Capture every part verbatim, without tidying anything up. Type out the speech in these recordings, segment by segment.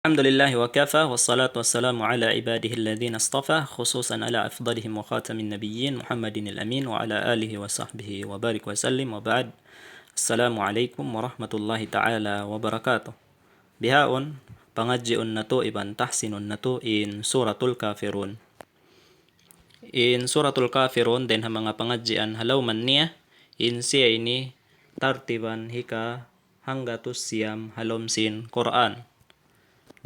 الحمد لله وكفى، والصلاة والسلام على عباده الذين اصطفى، خصوصا على أفضلهم وخاتم النبيين محمد الأمين وعلى آله وصحبه وبارك وسلم، وبعد. السلام عليكم ورحمة الله تعالى وبركاته. Bihaun, pangadjiun natu' iban tahsinun natu' in Suratul Kafirun. In Suratul Kafirun, dayn ha manga pangadjian ha lawm niya, in siya ini tartiban hika hanggatus siyam ha lawm sin Qur'an.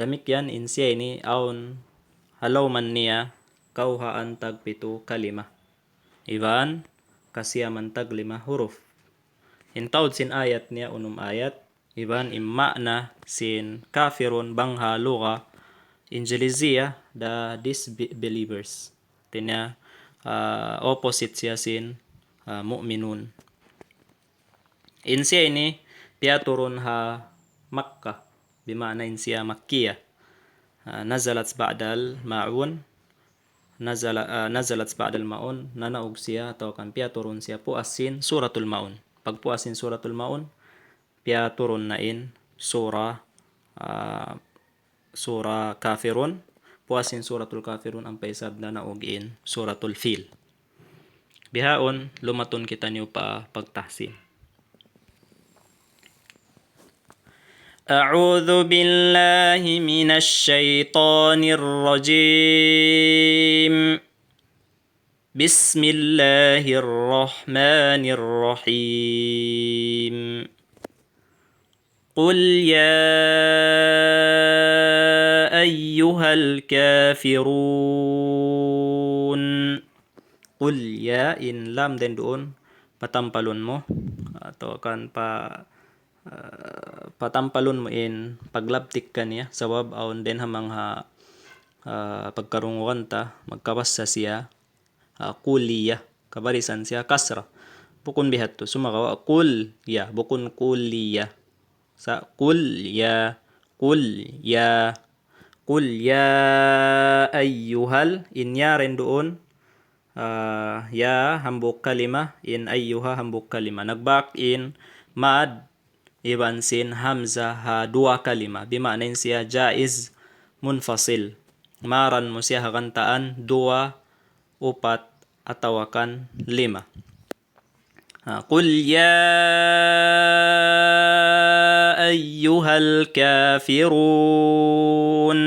Damikkiyan in siya ini awn ha lawm niya kawhaan tagpitu kalima. Iban kasiyaman taglima huruf. In taud sin ayat niya unum ayat, iban in ma'na sin kafirun bang ha lugha Injiliziya, the disbelievers. Hātinya, ah, opposite siya sin, ah, mu'minun. In siya ini piyaturun ha Makkah, bima'na in siya Makkiyah. Ah, nazalat ba'dal Ma'un, nazala-, ah, nazalat ba'dal Ma'un, nanaug siya atawa kan piyaturun siya puas sin Suratul Ma'un. Pagpuas sin Suratul Ma'un, piyaturun na in sura, ah, sura Kafirun, puas sin Suratul Kafirun ampa isab nanaug in Suratul Fil. Bihaun, lumatun kitaniyu pa pagtahsin. أعوذ بالله من الشيطان الرجيم. بسم الله الرحمن الرحيم. قل يا أيها الكافرون. قل يا, in lam dayn duun, patampalun mu, atawa kan pa, ah, patampalun mu in paglabtik kaniya, sabab awn dayn ha manga, ah, pagkarungugan ta, magkabassa siya, ah, kuliya. Kabarisan siya kasra. Bukun bihadtu. Sumagawa' kul ya. Bukun kuliya. Sa' kul ya. Kul ya. Kul ya ayyuhal. In ya dayn duun. Ah, ya hambuuk kalima. In ayyuha hambuuk kalima. Nagbak in mad iban sin hamza ha duwa kalima. Bima'na in siya jaiz munfasil. Maran mu siya ha gantaan duwa, upat, atawa kan lima. Ha, قل يا أيها الكافرون.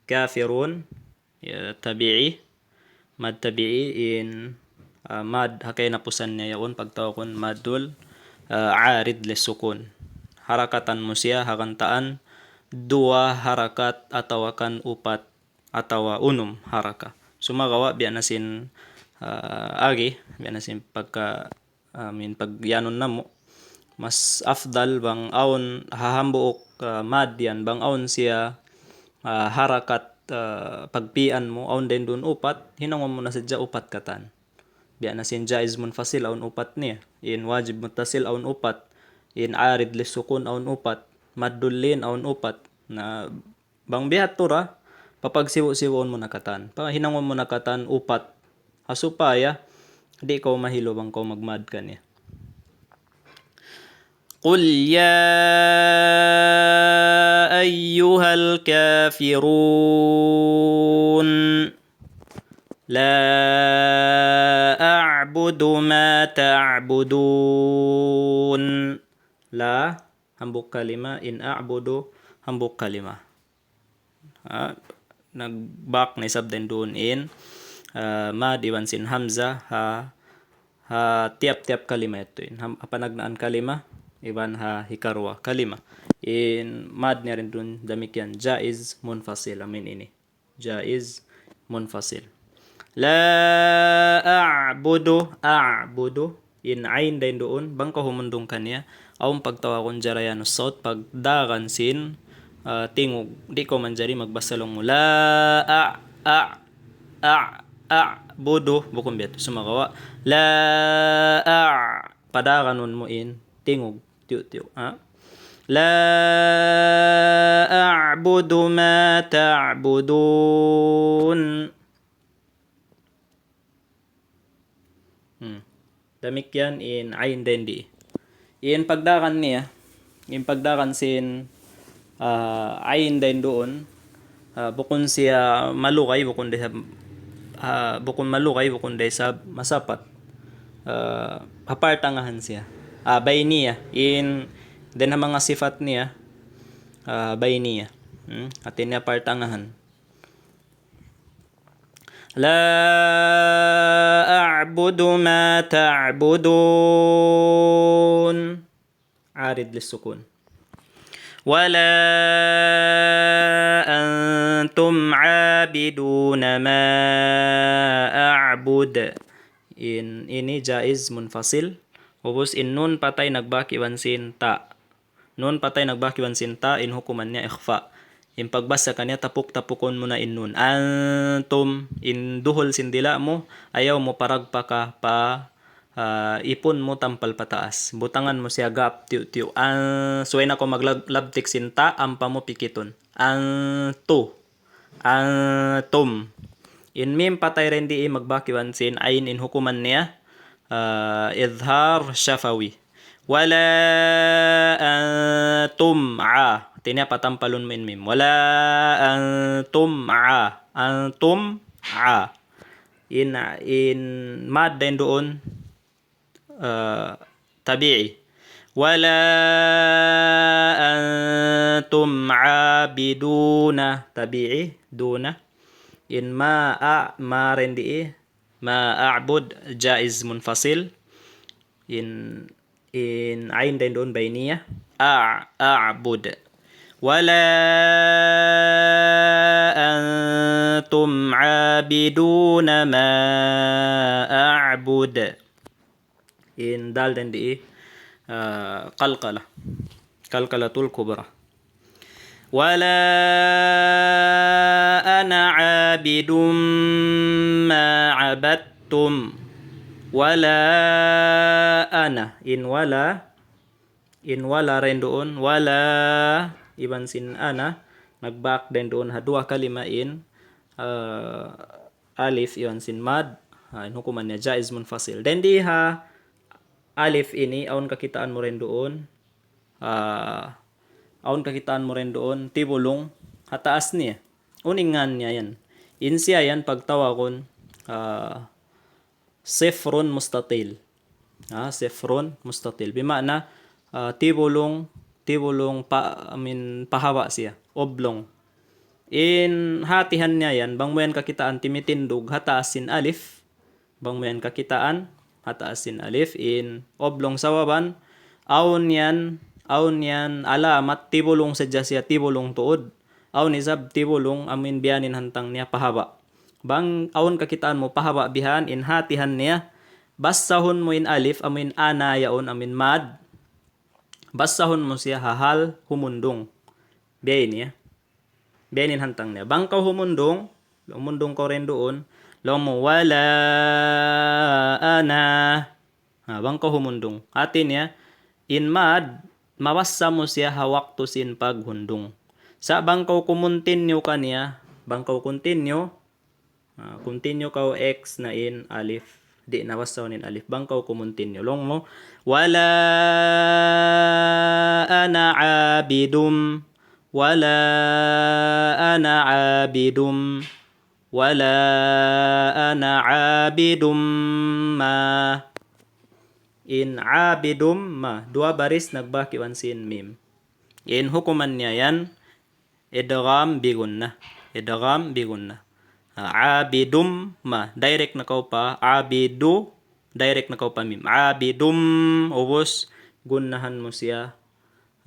Kafirun, ya, tabi'i. Mad tabi'i in, ah, mad ha kahinapusan niya yaun pagtawagun madul, ah, arid lissukun. Harakatan mu siya ha gantaan duwa harakat atawa kan upat atawa unum haraka. Sumagawa' biya' na sin, ah, agi, biya' na sin pagka, ah, min pagyanun namu', mas afdal bang awn ha hambuuk, ah, mad yan, bang awn siya, ah, harakat, ah, pagpian mu, awn dayn duun upat, hinangun mu na sadja upat katan. Biya' na sin jaiz munfasil awn upat niya, in wajib muttasil awn upat, in arid lissukun awn upat, maddul lin awn upat. Na bang bihadtu ra, papagsibu'-sibuun mu na katan. Pahinangun mu na katan upat. Ha supaya di' kaw mahilu bang kaw magmad kaniya. قل يا أيها الكافرون. لا أعبد ما تعبدون. La, hambuuk kalima, in a'budu, hambuuk kalima. Ha, nagbak na isab dayn duun in, ah, mad iban sin hamza ha, ha tiyap-tiyap kalima yadtu in. Ham-, ha panagnaan kalima, iban ha hikaruwa kalima. In mad niya dayn duun damikkiyan jaiz munfasil, amu in ini. Jaiz munfasil. La a'budu, a'budu. In ain dayn duun, bang kaw humundung kaniya, awn pagtawagun jarayanus saut, pagdagan sin, ah, tingug. Di' kaw manjari magbasa laung mu, la a, a, a, a'budu. Bukun biya' tu, sumagawa'. La a, padaganun mu in tingug. Tiyu'-tiyu', ha? لا أعبد ما تعبدون. Hmm. Damikkiyan in ain dayn di. In pagdagan niya, in pagdagan sin, Ah, ain dayn duun, ah, bukun siya malugay, bukun da isab, ah, bukun malugay, bukun da isab masapat. Ah, ha partangahan siya. Ah, bayniya. In, dayn ha manga sifat niya, ah, bayniya. Hmm? Hati niya partangahan. لا أعبد ما تعبدون. Arid lissukun. ولا أنتم عابدون ما أعبد. In, ini jaiz munfasil. Ubus in nun patay nagbak iban sin ta. Nun patay nagbak iban sin ta, in hukuman niya ikhfa. In pagbasa kaniya tapuk-tapukun mu na in nun. Antum, in duhul sin dila' mu, ayaw mu paragpaka pa, ah, ipun mu tampal pataas. Butangan mu siya gap, tiyu'-tiyu'. An, subay na kaw maglabtik sin ta, ampa mu pikitun. Antu. Antum. In mim patay dayn di magbak iban sin ain, in hukuman niya, ah, idhar shafawi. ولا أنتم ع. Hati niya patampalun mu in mim. ولا أنتم ع. أنتم ع. In, in mad dayn duun, ah, tabi'i. ولا أنتم عابدون. Tabi'i, duna. In ma, a, ma dayn di, ما أعبد jaiz munfasil. In, in ain dayn duun bayniya. A, أعبد. ولا أنتم عابدون ما أعبد. In dal dayn di, ah, qalqala. Qalqalatul kubra. ولا أنا عابد ما عبدتم. ولا أنا. In wala, in wala dayn duun, wala iban sin ana, nagbak dayn duun ha duwa kalima in, ah, alif iban sin mad, ah, in hukuman niya jaiz munfasil. Dayn di ha alif ini, awn kakitaan mu dayn duun, ah, awn kakitaan mu dayn duun, tibulung ha taas niya. Unu in ngan niya yan? In siya yan pagtawagun, ah, sifrun mustatil. Ah, sifrun mustatil. Bima'na, ah, tibulung, tibulung pa, I mean, pahaba' siya. Oblong. In hatihan niya yan, bang mu yan kakitaan timitindug ha taas sin alif, bang mu yan kakitaan ha taas sin alif, in oblong sawaban, awn yan, awn yan alamat tibulung sadja siya, tibulung tuud. Awn isab tibulung amuin biya' ini in hantang niya pahaba'. Bang awn kakitaan mu pahaba' bihan, in hatihan niya, basahun mu in alif amuin ana yaun amuin mad. Basahun mu siya ha hal humundung. Biya' ini ya. Biya' ini in hantang niya. Bang kaw humundung, humundung kaw dayn duun, laung mu, ولا أنا. Ha, bang kaw humundung. Hati niya, in mad, mabasa mu siya ha waktu sin paghundung. Sa' bang kaw kumuntinyu kaniya, bang kaw continue, ah, continue kaw X na in alif. Di' na basahun in alif. Bang kaw kumuntinyu. Laung mu, ولا أنا عابد. ولا أنا عابد. ولا أنا عابد ما. In abidum ma. Duwa baris nagbak iban sin mim. In hukuman niya yan, idgham bi gunna. Idgham bi gunna. Ah, abidum ma. Direct na kaw pa abidu. Direct na kaw pa mim. Abidum. Ubus, gunnahan mu siya.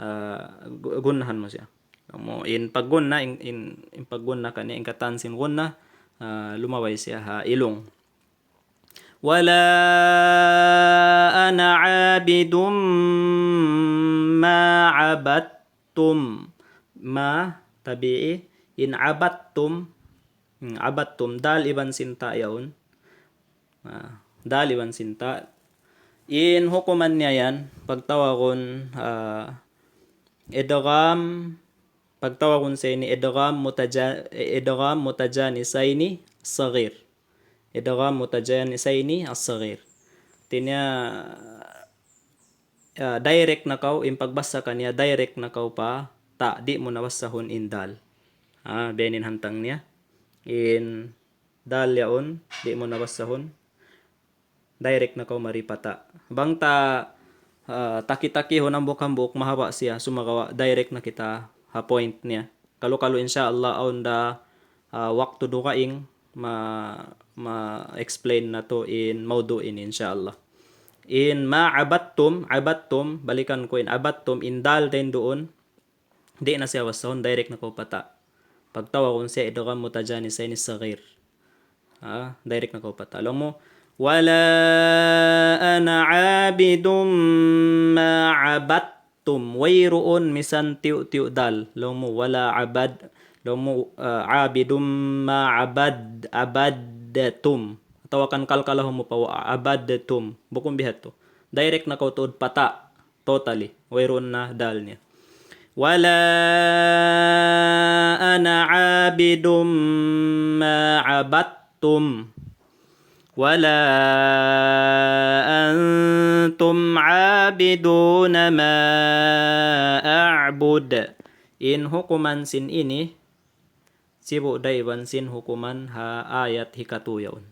Ah, gu-, gunnahan mu siya. Mu in paggunna, in, in, in paggunna kaniya, in katan sin gunna, ah, lumabay siya ha ilung. ولا أنا عابد ما عبدتم. Ma, tabi'i, in abadtum, hmm, abadtum, dal iban sin ta yaun. Ah, dal iban sin ta. In hukuman niya yan, pagtawagun, ah, idgham, pagtawagun sa ini idgham mutaja-, idgham mutajanisayni saghir. Idgham mutajanisayni as-saghir. Hati niya, ah, direct na kaw, in pagbasa kaniya, direct na kaw pa ta, di' mu na basahun in dal. Ah, biya' ini in hantang niya. In dal yaun, di' mu na basahun. Direct na kaw mari pa ta. Bang ta, ah, taki-takihun hambuuk-hambuuk, mahaba' siya, sumagawa' direct na kita ha point niya. Kalu-kalu insya Allah awn da, ah, waktu dugaing ma-, ma-explain natu' in mawdu' ini insya Allah. In ma abattum, abattum, balikan ku in abattum, in dal dayn duun, di' na siya basahun, direct na kaw pa ta. Pagtawagun siya idgham mutajanisayni saghir. Ah, direct na kaw pa ta. Laung mu, ولا أنا عابد ما عبدتم. Wayruun misan tiyu'-tiyu' dal. Laung mu, ولا عبد. Laung mu, ah, عابد ما عبد، عبدتم. Atawa kan kalkalahun mu pa wa عبدتم. Bukun bihadtu. Direct na kaw tuud pa ta. Totally. Wayruun na dal niya. ولا أنا عابد ما عبدتم. ولا أنتم عابدون ما أعبد. In hukuman sin ini, sibu' da iban sin hukuman ha ayat hikatu yaun.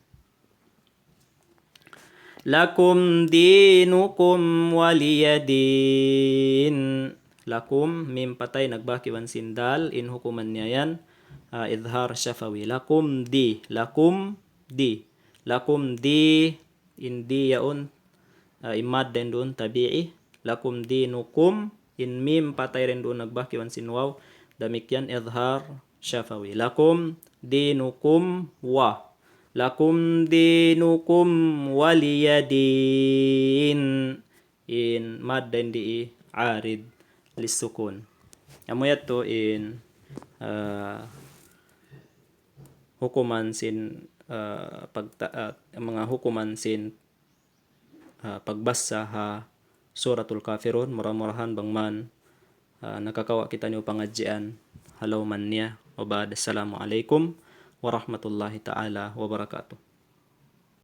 لكم دينكم ولي دين. Lakum, mim patay nagbak iban sin dal, in hukuman niya yan, ah, idhar shafawi. Lakum di, lakum di. Lakum di, in di yaun, ah, in mad dayn duun tabi'i. Lakum dinukum, in mim patay dayn duun nagbak iban sin waw. Damikkiyan idhar shafawi. Lakum dinukum wa. Lakum dinukum waliya din. In mad dayn di arid lissukun. Amu yadtu in, ah, hukuman sin, ah, pagta-, ah, manga hukuman sin, ah, pagbasa ha Suratul Kafirun. Mura-murahan bang man, ah, nakakawa' kitaniyu pangadjian ha lawm niya. Wa ba'd, assalamu alaykum warahmatullahi ta'ala wabarakatuh.